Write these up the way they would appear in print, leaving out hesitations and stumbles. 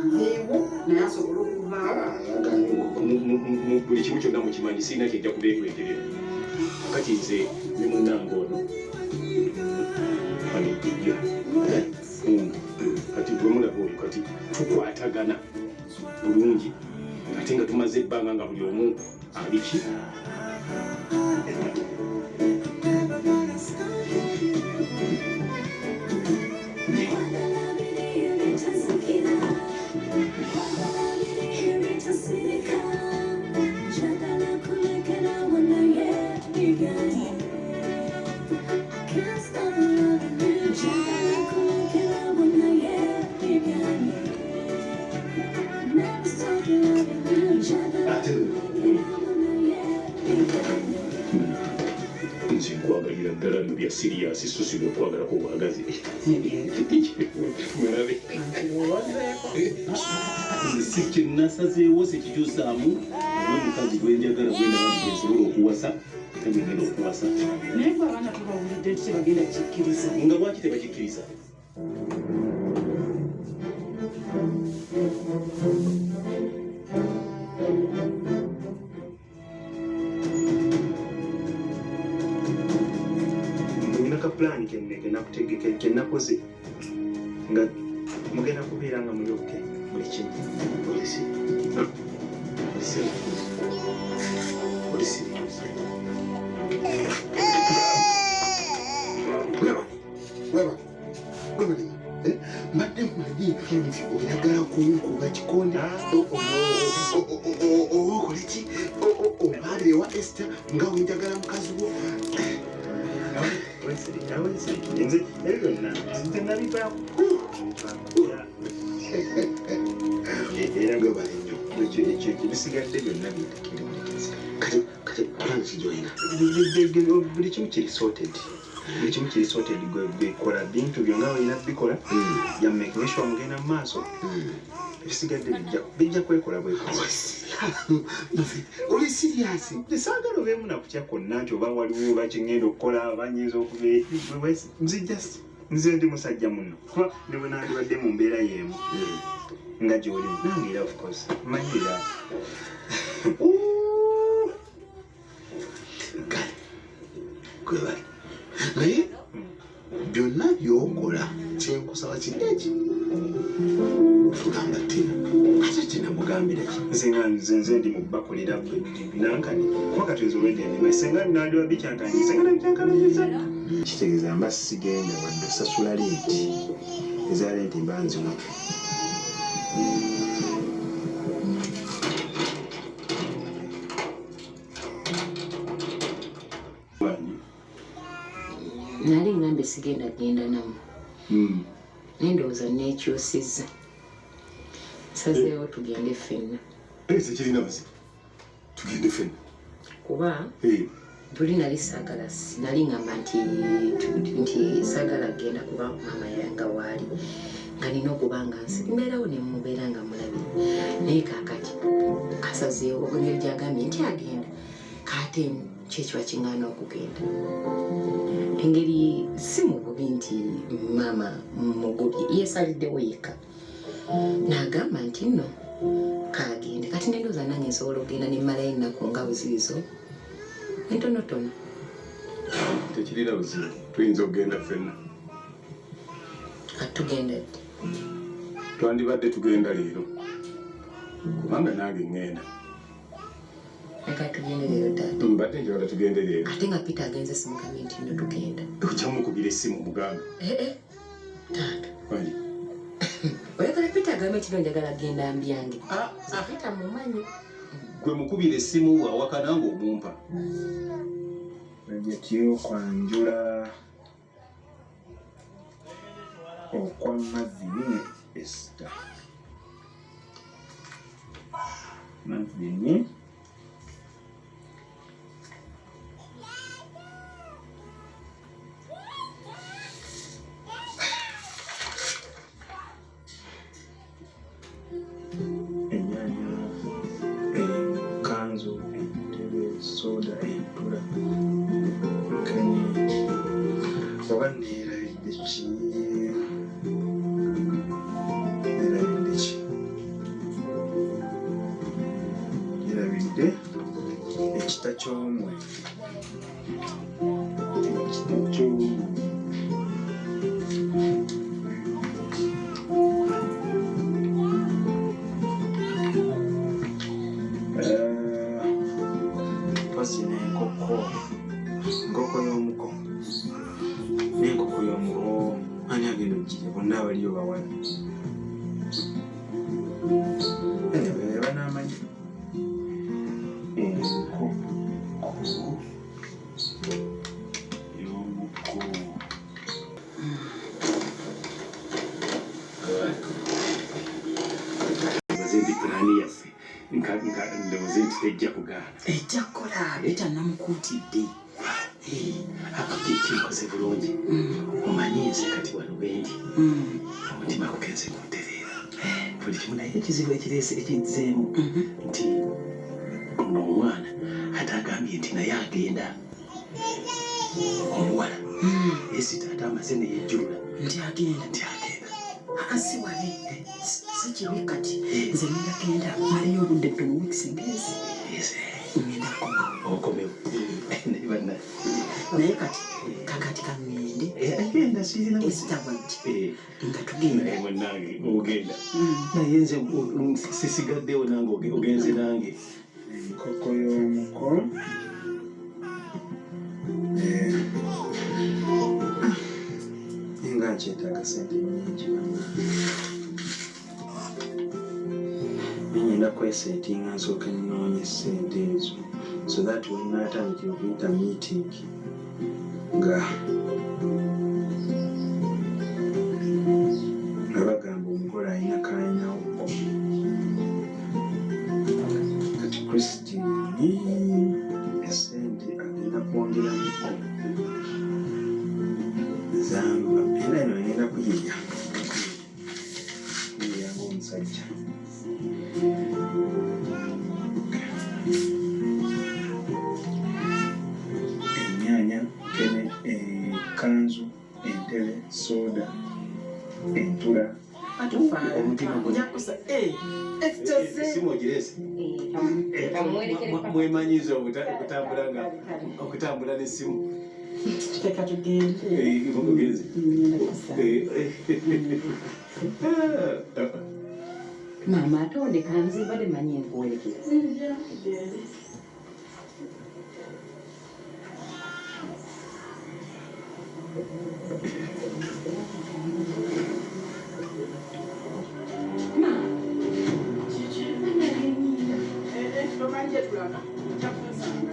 Aveewo naye asobole okuvaawo. Buli kimu kyonna mukimanyi, sirina kyejja kubeekwekerera. Kakati nze ne munnange ono anijja ono kati gwemulaba oyo, kati tukwatagana bulungi ate nga tumaze ebbanga nga buli omu aliki. Nze nkwagalira ddala mu bya serious, so si okwagalako obwagazi. Mulabe, nze si kyenasazeewo, sikikyusaamu. Oba omukazi gwenjagala, gwendaba nti gwensobola okuwasa, era gwengenda okuwasa. Naye gwe abaana tubawulidde nti tebagenda kikkiriza. Nga lwaki tebakikkiriza? Nina ka pulaani kenne kenakutegeke kenakoze nga mugenda kubeera nga muli okay buli kimu. Polisi, polisi, polisi! Weba, weba, mbadde mmanyi nti oyagala kunkuba kikonde oba okole ki, ombalire wa Esther nga wenjagala mukazi wo. Nze ebyo byonna nze nabivaako. Era Webale nnyo. Ekyo ekyo bisigadde byonna bindekere mulekezi. Kati kati plan ki gyolina? Buli kimu kiri sorted, buli kimu kiri sorted. Gwe kola bintu byo nga olina bikola, ya making sure mugenda mu maaso. Ebisigadde bijja kwekola bwekozi. Oli serious? Saagala obeemu nakutya kwonna nti oba waliwo oba kyengenda okukola oba nyinza okuba. Nze just nze ndi musajja muno, kuba ne bwe nandibadde mu mbeera y'emu nga gy'olimu nange, era of course manyira. Kale kwebale, naye byonna byokola kyenkusaba kiri eki, tugamba Tina, ate Tina mugambira ki? Nze nga nze ndi mu bakolera nankani, kuba kati nze olwedde ndima senga nandiba bikyankanyi, senga nabikyankalanyiza, kitegeeza mba sigenda wadde osasula rent, eza rent mba nziwa. Nali ngambye sigenda genda nammwe, naye ndowooza neekyusizza, nsazeewo tugende ffenna. Tekirina buzibu, tugende ffenna. Kuba buli nali saagala, nali ngamba nti saagala kugenda kuba maama yanga waali nga nina okuba nga nsi mbeerawo ne mubeera nga mulabira. Naye kaakati asazeewo, engeri gyagambye nti agenda, kaate kyekiba kiŋŋaana okugenda. Engeri si mu bubi nti maama mugobye, yeesaliddewo yekka n'agamba nti nno kagende. Kati nendowooza nange nsobola okugenda nemmalayo ennaku nga buziizo entonotono. Tekirina buzibu, tuyinza okugenda ffenna. Kati tugenda ddi? Twandibadde tugenda leero, kubanga nange ŋŋenda. Leka tugende leero, taata. Mbadde njagala tugende leero. Ate nga Peter agenze, simugambye nti nno tugenda. Ojja mukubira essimu mugambe. Ee, taata. Wangi? Oyagala Peter agambe nti no njagala genda mbyange? Nze Peter mumanyi. Gwe mukubira essimu, awakana ng'omumpa. Bajeti y'okwanjula okwa Mavini ne Esther. Mavini ennyaanya, ekkanzu, entebe, soda, entula, kene. Oba neerabidde ki? Neerabidde ki? Ekita ky'omwenge. Ekita ky'omwenge. Mpozi n'enkoko. Enkoko y'omuko. N'enkoko y'omuko. Ani agenda okugirya? Bonna abaliyo bawala. Anyway, banaamanya. Enkoko y'omuko. Ndowooza nti pulaani yaffe ndowooza nti tejja kugaana. Ejja kukola Peter namukuutidde. Kinkoze bulungi. Omanyi nze kati wano bwendi omutima gugenze kuntereera buli kimu, naye ekizibu ekireese ekizzeemu nti ono omwana ate agambye nti naye agenda omuwala esi taata amaze neyejjulula nti agenda. Nti agenda. Si wabi, si kibi. Kati nze ngenda genda maliyo obudde ttono, weeks ngezi ngenda kukomawo. Okomewo, naye banna. Naye kati kakati kaŋŋende. Agenda, sirina. Esita bwajja nga tugenda. Naye munnange ogenda, naye nze sisigaddewo nange, ogenze nange. Enkoko y'omuko. Eh, nga nkyetaaga sente nnyingi bannange. Ngenda kwesetinga nsooke nnoonye sente ezo so that when naatandikira okuyita meeting nga bagamba omugole alina kanyawoko. Kati Christine esente agenda kwongeramuko zamba, era eno agenda kuyiya kuyiya ng'omusajja. Ennyaanya kene, ekkanzu, entebe, soda, entula. Omutima esimu ogireese. Mwemanyiza okutambula nga okutambula n'essimu. Tuteeka tugende. Ogenze. Ngenda kusa. Maama, ate ondeka nze? Mbadde manyi nkuwerekera. Tomanyi gye tulaga, ojja kunsanga.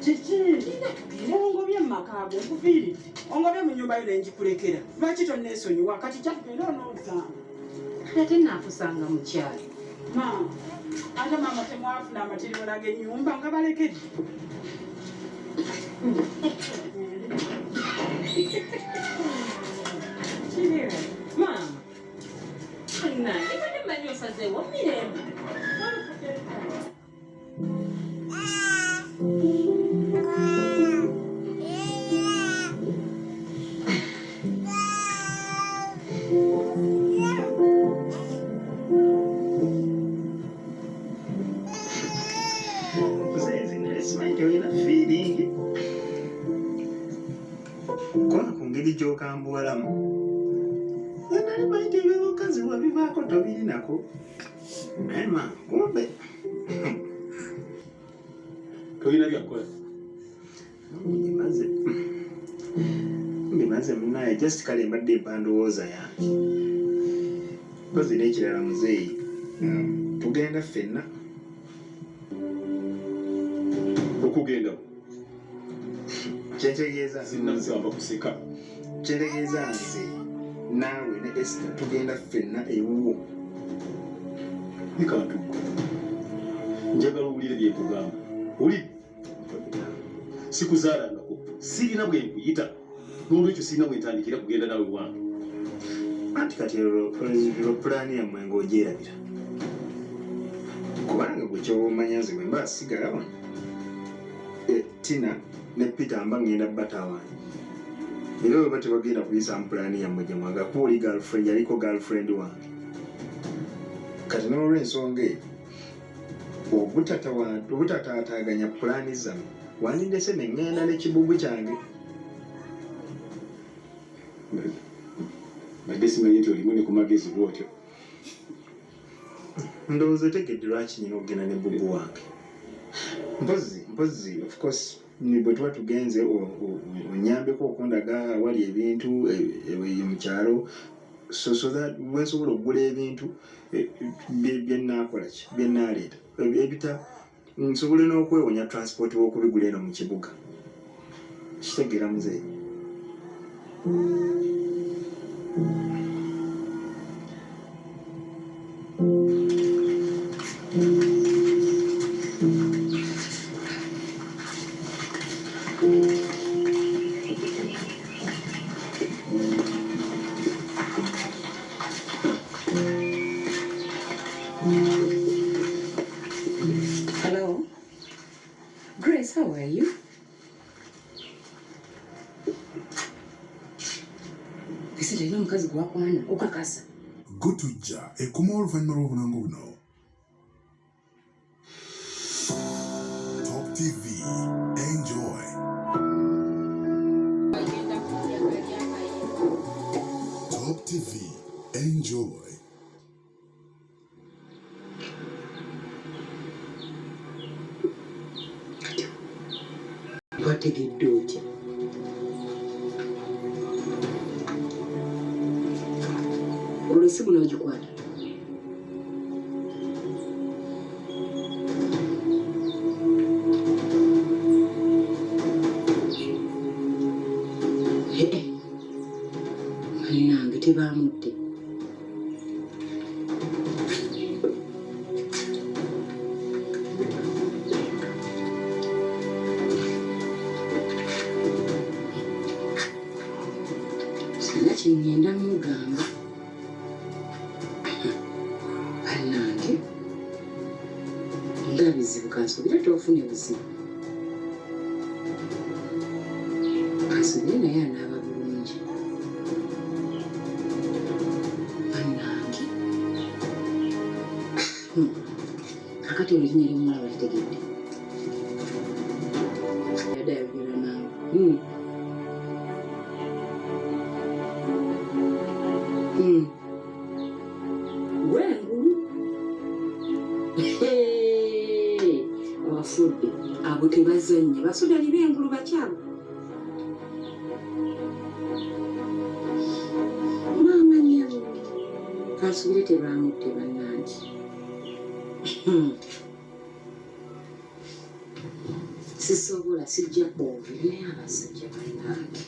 Kiki? Ongobye mu maka ago, nkuviiridde, ongobye mu nyumba yo nengikulekera. Lwaki tonneesonyiwa? Kati kyatugenda onoonsanga. Ate naakusanga mu kyalo. Maama, ate maama, temwafuna amatiribona g'ennyumba nga balekedde. Maama nange badde manyi osazeewo mirembe. Nze nali simanyi tolina feeling, kubanga ku ngeri gy'okambuwalamu nze nali manyi nti ebyobukazi wabivaako tobirinako, naye ma kumbe. Tolina byakukola. Mbimaze, mbimaze munaye. Just kale mbadde mpa ndowooza yange. Mpozi n'ekirala muzeeyi, tugenda ffenna. Okugenda? Kyentegeeza Sinnasamba kuseka. Kyentegeeza nze naawe ne Esther tugenda ffenna ewuwo. Nikantuko, njagala owulire byenkugamba. Oli sikuzaalangako, sirina bwe nkuyita, n'olwekyo sirina bwe ntandikira kugenda naawe wange. Anti kati olwo pulaani yammwe ng'ogyerabira, kubanga gwe kyoba omanya nze bwe mba sigala wano, Tina ne Peter mba ngenda batawaanya, era bwe ba tebagenda kuyisa mu pulaani yammwe gye mwagala, kuba oli girlfriend, yaliko girlfriend wange. Kati n'olwensonga eyo obutataataaganya pulaani zammwe, wandindese ne ŋŋenda ne kibubu kyange. Mbadde simanyi nti olimu ne ku magezi bw'otyo. Ndowooza otegedde lwaki nyina okugenda ne bubu wange. Mpozzi of course bwe tuba tugenze onyambeko okundaga awali ebintu mu kyalo, so that bwe nsobola okugula ebintu bye nnaakola ki, bye nnaaleeta ebita, nsobole n'okwewonya transport w'okubigula eno mu kibuga. Kitegeera muzeeyi? Hello. Grace, how are you? Ese talina omukazi gwakwana okakasa. Gutujja ekomawo oluvannyuma lw'obulango buno. Top TV. Enjoy. Top TV. Enjoy. Wategedde otya? Olwo essimu n'ogikwata? Ee, bannange tebamutte. Sina kyeŋŋenda mugamba. Bannange nga bizibu, kansuubire toofune buzibu. Kansuubire naye anaaba bulungi. Bannange. Kakati olwo erinnya ly'omuwala balitegedde. Yadde ayogera naawe. Gwengulu. Hey, abafudde abo tebazannya, basudali b'engulu bakyabo. Maama nnyabo, kansubire tebamutte bannange. Sisobola, sijja kwogera naye abasajja bannange.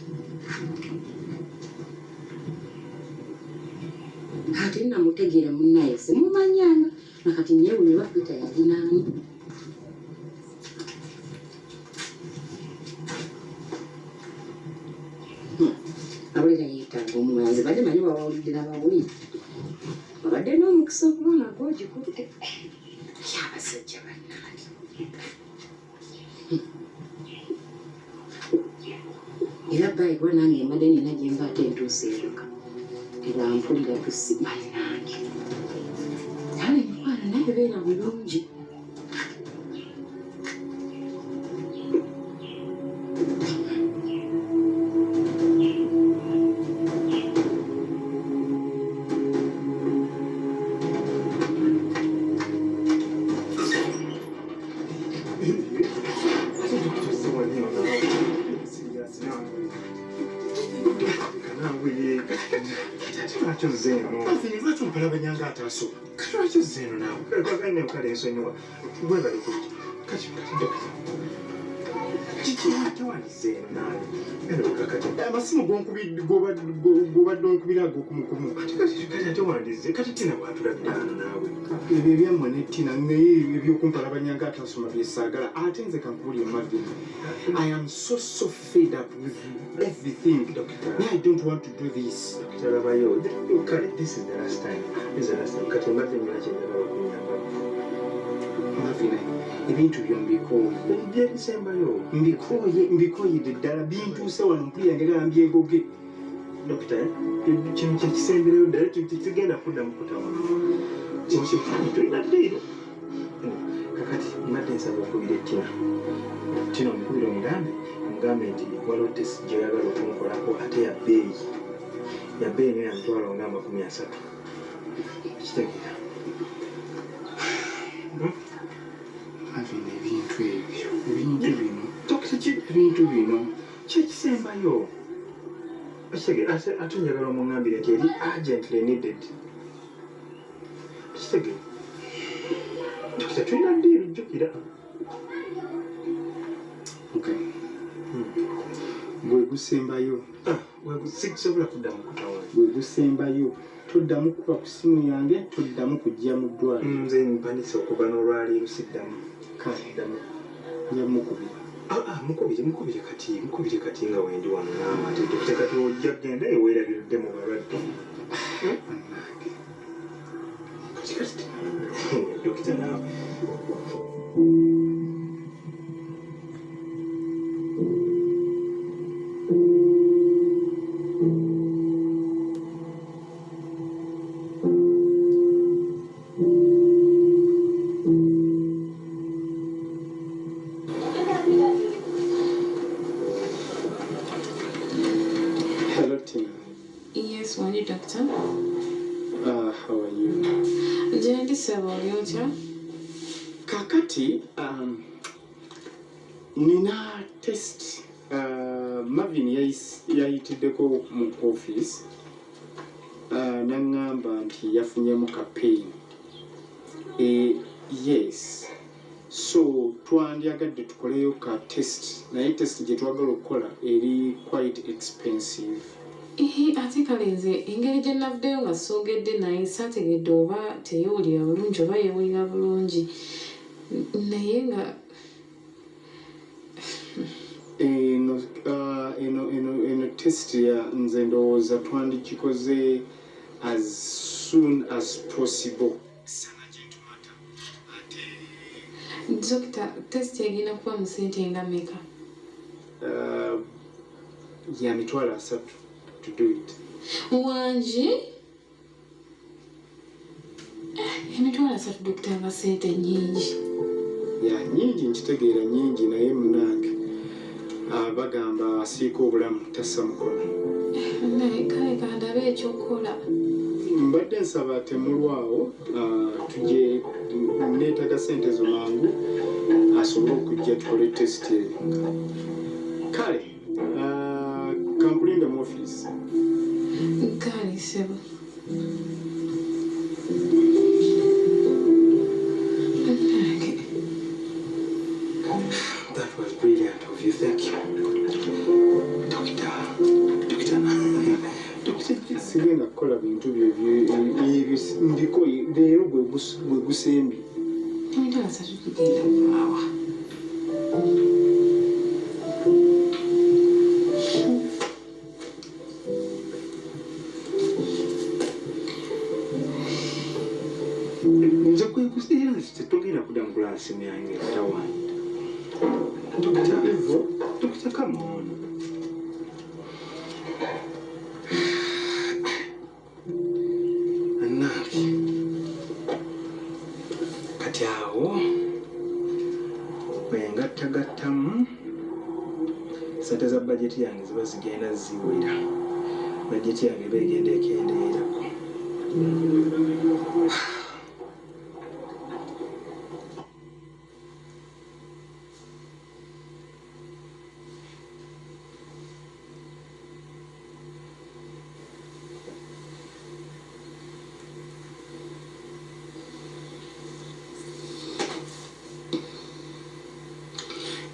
Ate namutegeera munnaye simumanyanga, nakati neewunya oba Peter yalinaani. Abulira yeetaaga omumanzi, badde manyi bawawulidde nabawulire, babadde n'omukisa okuba nga gwogikutte. Naye abasajja bannange. Era bayi kuba nange mbadde nina gye nva ate ntuuse ewaka tebampulira kusi bannange. Kale mikwano, naye beera bulungi. Ate dokita ozze wano naawe. Serious naawe. Naawe kati ate lwaki ozze eno? Marvin, lwaki ompalabanya nga ataasoma? Kati lwaki ozze eno naawe? Kale kale nsonyiwa. Gwebale kujja. Kati dokita. Kiki tewandizze eno naawe? Anyway, kakati Amasimu gobadde onkubira ag'okumukumu. Kati ate wandizze kati Tina bw'atulabira wano naawe. Ebyo ebyammwe ne Tina, naye ebyokumpalabanya nga ataasoma byesaagala. Ate nze kankubuulire Marvin, I am so so fed up with everything. Dokita. Naye I don't want to do this. Dokita labayo. Kale this is the last time. This is the last time. Kati mbadde nnina kye njagala okunyamba. Marvin, ebintu byo mbikooye. Byebisembayo. Mbikooye, mbikooyedde ddala, bintuuse wano mpulira njagala mbyegoge. Dokita, kino kyekisemberayo ddala, kigenda kuddamu kutawa. Kino tulina ddiiro. Kakati mbadde nsaba okubira Tina. Tina omukubire omugambe nti waliwo test gy'oyagala okunkolako ate ya bbeeyi. Ya bbeeyi nayo ya mitwalo nga 30. Kitegeera. Marvin, ebintu ebyo, ebintu bino, Dokita, ebintu bino. Kyekisembayo. Kitegeera, ate njagala omuŋŋambire nti eri urgently needed. Kitegeera. Dokita, tulina ddiiru, jjukira. Okay. Gwe gusembayo. Sisobola kuddamu kutawaana. Gwe gusembayo. Toddamu kuba ku ssimu yange, toddamu kujja mu ddwaliro. Nze mpanise okuva n'olwaleero siddamu. Kale. Siddamu. Nja mukubira. Mukubire, mukubire kati, mukubire kati nga wendi wano naawe ate dokita kati ojja kugenda eyo weerabiridde mu balwadde. Bannange. Kati kati dokita naawe. Hello, Tina. Yes, wangi doctor. How are you? Gyendi ssebo, oli otya? Kakati nina test. Marvin yayitiddeko mu office n'aŋŋamba nti yafunyemu ka pain. Yes. So twandyagadde tukoleyo ka test, naye test gye twagala okukola eri quite expensive. Ehe, ate kale nze engeri gye navuddeyo nga soogedde naye saategedde oba teyeewulira bulungi oba yeewulira bulungi, naye nga Eno test ya nze ndowooza twandigikoze as soon as possible. Dokita, test egenda kuba mu ssente nga mmeka? Ya 30,000 to do it. Wangi? 30,000 dokita nga ssente nnyingi. Ya nnyingi, nkitegeera nnyingi, naye munnange, bagamba asiika obulamu tassa mukono. Naye kale kandabe ekyokukola. Mbadde nsaba temulwawo, tujje neetaaga ssente zo mangu asobole okujja tukole test eyo. Kale kankulinde mu office. Kale ssebo. Bannange. That was brilliant of you, thank you. Dokita, dokita, dokita. Sigenda kukola bintu byo ebyo mbiko leero gwe gusembye. 30,000 tugenda kuvaawa? Nze kwekuseera nti tetogenda kuddamu kulaba simu yange tawaani. Dokita, dokita, come on. Annange, kati awo bwe ngattagattamu sente za bajeti yange ziba zigenda ziwera, bajeti yange eba egenda ekendeerako.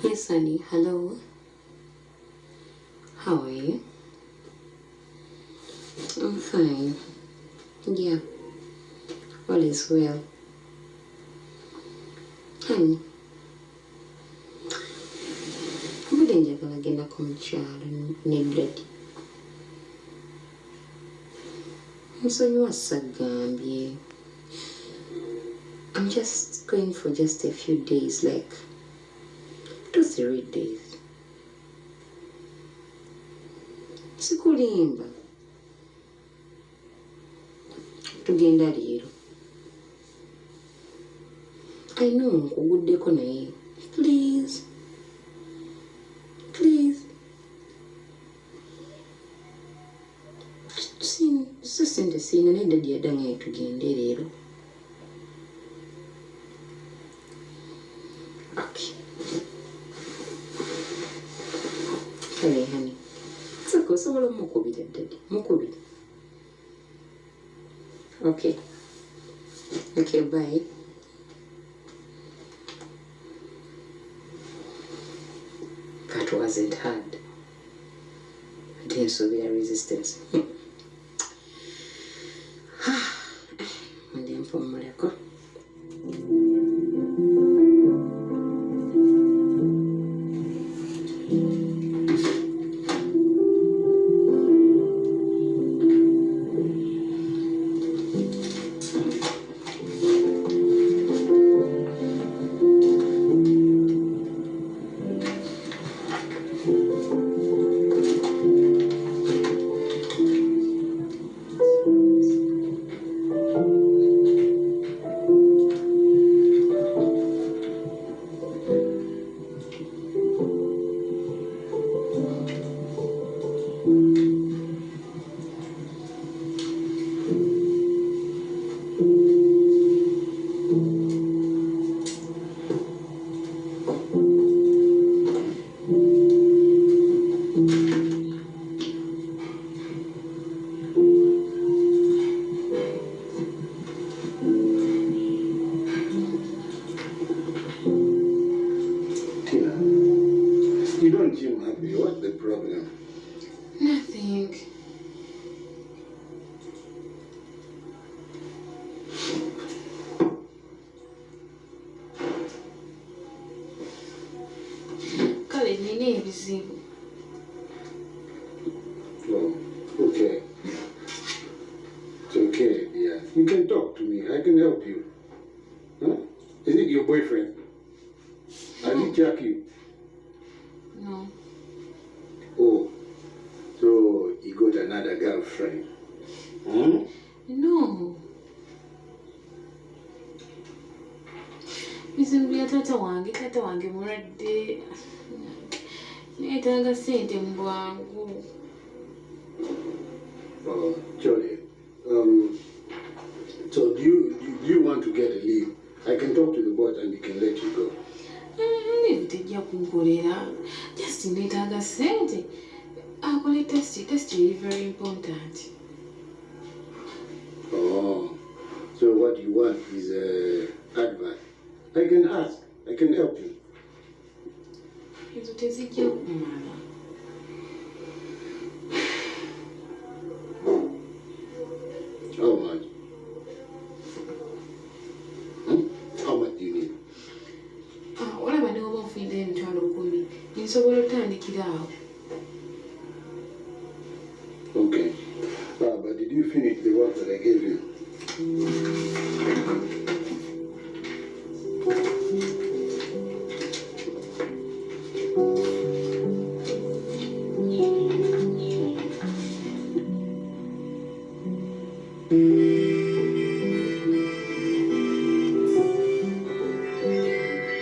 Yes, honey. Hello. How are you? I'm fine. Yeah. All is well. Honey. Mbadde njagala gendako mu kyalo ne daddy. Nsonyiwa sagambye. I'm just going for just a few days, like 2, 3 days. Sikulimba. Tugenda leero. I know nkuguddeko naye please please si sente siina naye dadi yaddangaye tugende leero. Okay. Kale honey. Saka osobola omukubira dadi mukubira. Okay. Okay, bye. That wasn't hard. Ate nsuubira resistance. Ndi mpummuleko. Tina, you don't seem happy. What's the problem? Nothing. Kale nina ebizibu. Oh, okay. It's okay, dear. You can talk to me. I can help you. Huh? Is it your boyfriend? Has he jacked you? No. Oh, so he got another girlfriend. Hmm? No. Bizibu bya taata wange, taata wange mulwadde. Neetaaga ssente mu bwangu. Oh, Jolly. So do you want to get a leave? I can talk to the boss and he can let you go. Leave tejja kunkolera. Just neetaaga ssente. Akole test, test eri very important. Oh, so what you want is advice. I can ask. I can help you. Ezo tezijja kumala. How much? Hmm? How much do you need? Ah, olaba ne oba onfunidde 100,000 nsobola otandikira awo. Okay. But did you finish the work that I gave you?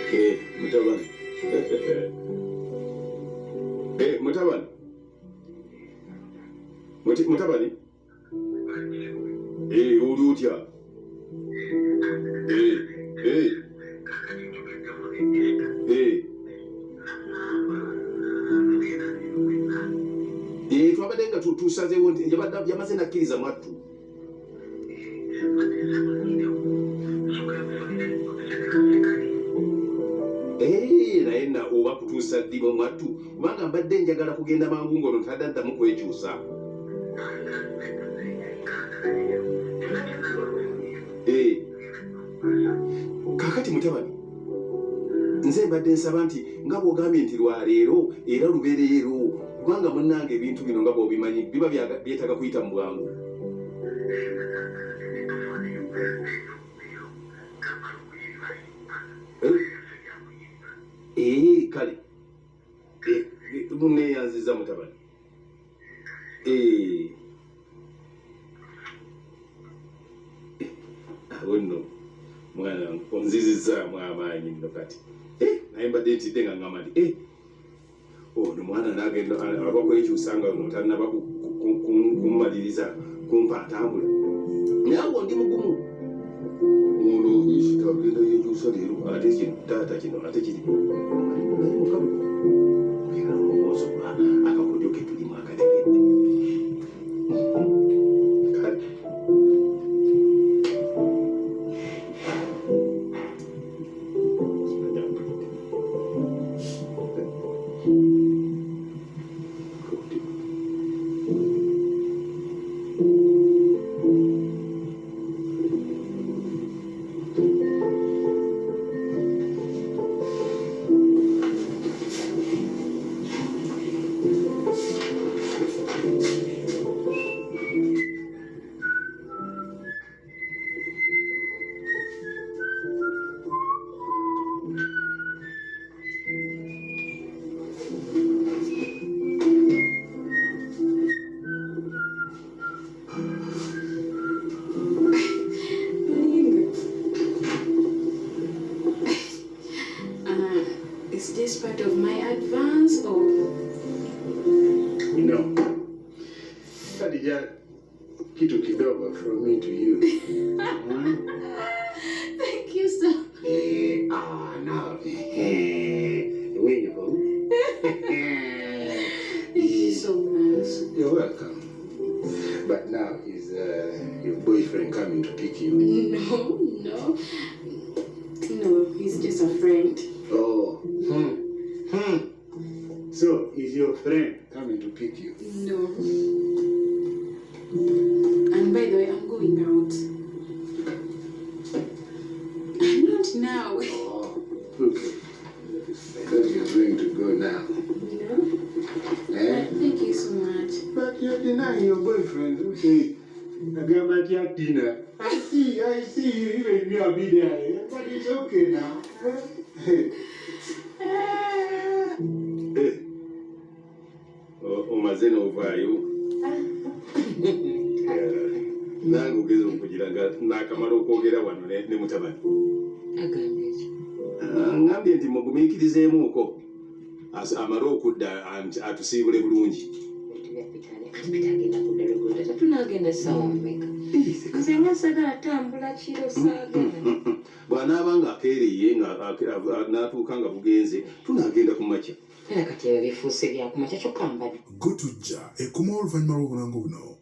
Eh, mutabani. Eh, mutabani. Mutabani. Eh, oli otya? Eh, eh. Eh. Eh, twabadde nga tusazeewo nti yamaze nakkiriza mwattu. Eh, naye na oba kutuusa ddi mwattu, kubanga mbadde njagala kugenda mangu ng'ono tadda ddamu kwekyusa. Eh, kaakati mutabani, nze mbadde nsaba nti nga bw'ogambye nti lwaleero era lube leero, kubanga munnange ebintu bino nga bw'obimanyi biba byetaaga kuyita mu bwangu. Eh, eh, kale. Eh, eh, neeyanziza mutabani. Eh. Awo nno mwana onzizizzaamu amaanyi nno kati. Eh, naye mbadde ntidde nga ngamba nti eh, ono mwana nagenda aba kwekyusa nga ono tannaba kummaliriza kumpa atambula. Naye awo ndi mugumu. Ono Isita agenda yekyusa leero ate kino taata kino ate kiri. Naye mukama era olowooza oba akakodyo ke tulimu akategedde. Kale. Is this part of my advance or? No. Khadija, kitu kidogo from me to you. Thank you so. Eh, ah, now. Eh, where you go? Thank you so much. You're welcome. But now is your boyfriend coming to pick you? No, no. No, he's just a friend. Oh. So is your friend coming to pick you? No. And by the way, I'm going out. Not now. Oh, okay. I thought you were going to go now. No? Eh? Thank you so much. But you're denying your boyfriend. Okay. Agamba atya Tina. I see you. Even me, I'll be there. But it's okay now. Eh? Eh, omaze n'ovaayo. Nange ogeza okugira nga nakamala okwogera wano ne mutabani. Agambye ki? Ah, ngambye nti mugumiikirizeemuuko amale okudda atusiibule bulungi. Ebintu bya Peter kati Peter agenda kudda lweggulo, tata tunaagenda ssaawa mmeka? Nze nga sagala tambula kiro, saagala. Bw'anaaba nga akeereye nga n'atuuka nga bugenze, tunaagenda ku makya. Era kati ebyo bifuuse byakumakya, kyokka mbadde Gutujja ekomawo oluvannyuma lw'obulango buno.